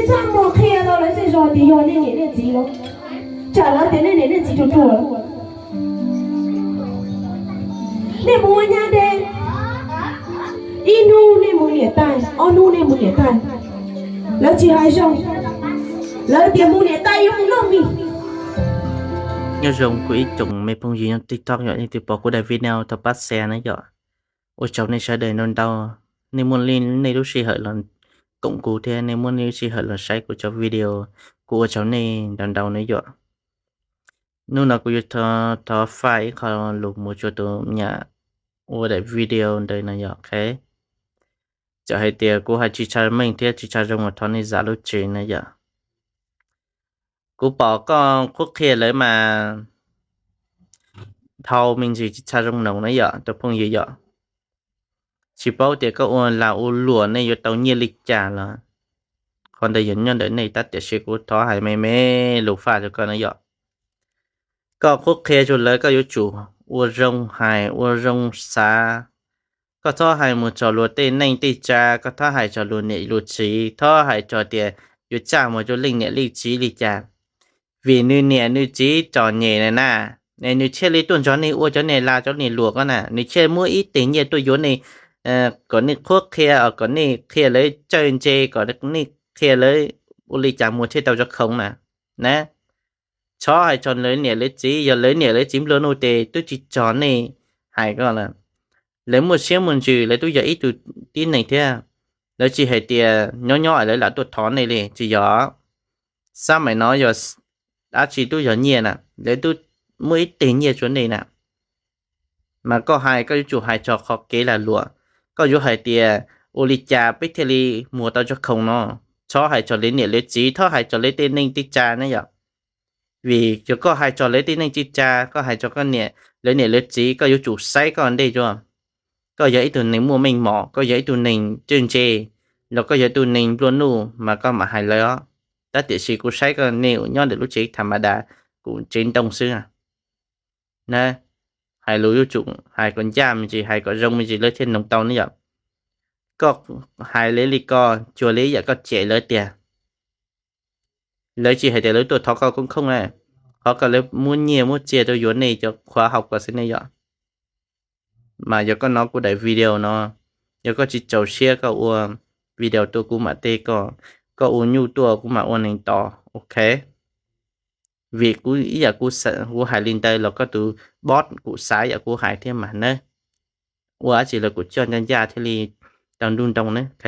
Txaj muag qhia rau lawv zej zog tias yog nej niam nej txiv los, tsam lawv tias nej niam nej txiv ruam ruam. Nej mus ua nyab deb, ib hnub nej mus niam tais, ob hnub nej mus niam tais, lawv tsis hais zoo, lawv tias mus niam tais yuav mus noj mis. Nyob zoo kuv ib tsoom me phooj ywg nyob TikTok yom, nej twb pom kuv daim video thaum pab xe na yom. Ua tsaug nej sawv daws ntau ntau, nej muaj nej lub sij hawm los koom kuv thiab nej muaj nej lub sij hawm los saib kuv cov video, kuv ua tsaug nej ntau ntau na yom. Hnub no kuv yuav thov faj ib qho lus mus rau tus me nyuam ua daim video ntawd na yom, ok. Txawm hais tias kuv hais tsis tshaj meej thiab tsis tshaj zoo los thov nej zam lub txim na yom. Kuv pom koj qhuab qhia lawv mas dhau me ntsis tsis tshaj zoo noog na yom tus phooj ywg yom. Tsis paub tias koj ua lag ua luam nej yuav tau nyiaj li cas los, qhov ntawd yog nyob ntawm nej tab tiam sis kuv thov hais me me lus faj rau koj na yom. Koj qhuab qhia rau lawv koj yuav tsum ua zoo hais ua zoo xav. Koj txhob hais mus txog luag tej neej tej tsa, koj txhob hais txog luag niam luag txiv, txhob hais txog tias yuav txaj muag rau leej niam leej txiv li cas. Vim nws niam nws txiv txom nyem na na, nws thiaj li tuaj nrog nej ua cov niag lag cov niag luam ko na, nws thiaj muab ib teg nyiaj tuaj yuav nej, kom nej qhuab qhia, kom nej qhia lawv cawj ntse, kom nej qhia lawv ua li cas muag thiaj tau cov khoom na. Na, txhob hais txog lawv niam lawv txiv, yog lawv niam lawv txiv nplua nuj ces twb tsis txog nej hais ko lawm. Lawv muaj siab muaj ntsws, lawv twb yog ib tug tib neeg thiab. Lawv tsis hais tias nyob nyob es lawv lam tuaj thov nej li, tsis yog. Xab maim no yog dab tsi twb yog nyiaj na, lawv twb muab ib teg nyiaj rau nej na. Mas koj hais koj yuav tsum hais txog qhov kev lag luam, koj yuav hais tias ua li cas peb thiaj li muag tau cov khoom no. Txhob hais txog lawv niam lawv txiv, txhob hais txog lawv tej neej tej tsa na yom. Vim yog koj hais txog lawv tej neej tej tsa, koj hais txog koj niam, lawv niam lawv txiv, koj yuav tsum saib koj ua ntej dua. Koj yog ib tug neeg muaj meej mom, koj yog ib tug neeg cawj ntse, los koj yog ib tug neeg nplua nuj mas koj mam hais lawv os. Tab tiam sis kuv saib koj nej nyob ntawm lub tsev tham ma das, kuv tsev ntoo xwb na. Hais lus yuav tsum hais kom ncaj me ntsis, hais kom zoo me ntsis lawv thiaj noog tau ne yom. Koj hais li li ko cuag li ib yam koj cem lawv tiag. Lawv tsis hais tias lawv tuaj thov koj khoob khoob na, qhov ko lawv muab nyiaj muab txiaj tuaj yuav nej cov khua hau ko xwb ne yom. Mas yog koj hnov kuv daim video no, yog koj tsis txaus siab koj ua video tuaj kuv mam teb koj, koj ua nyuj tuaj kuv mam ua neeg tos, ok. Vim kuv ib yam kuv, kuv hais li ntawd los koj tus boss kuj xav yam kuv hais thiab mas na. Ua dab tsi los kuj coj ncaj ncaj thiaj li tau nruj ntoo na, ok.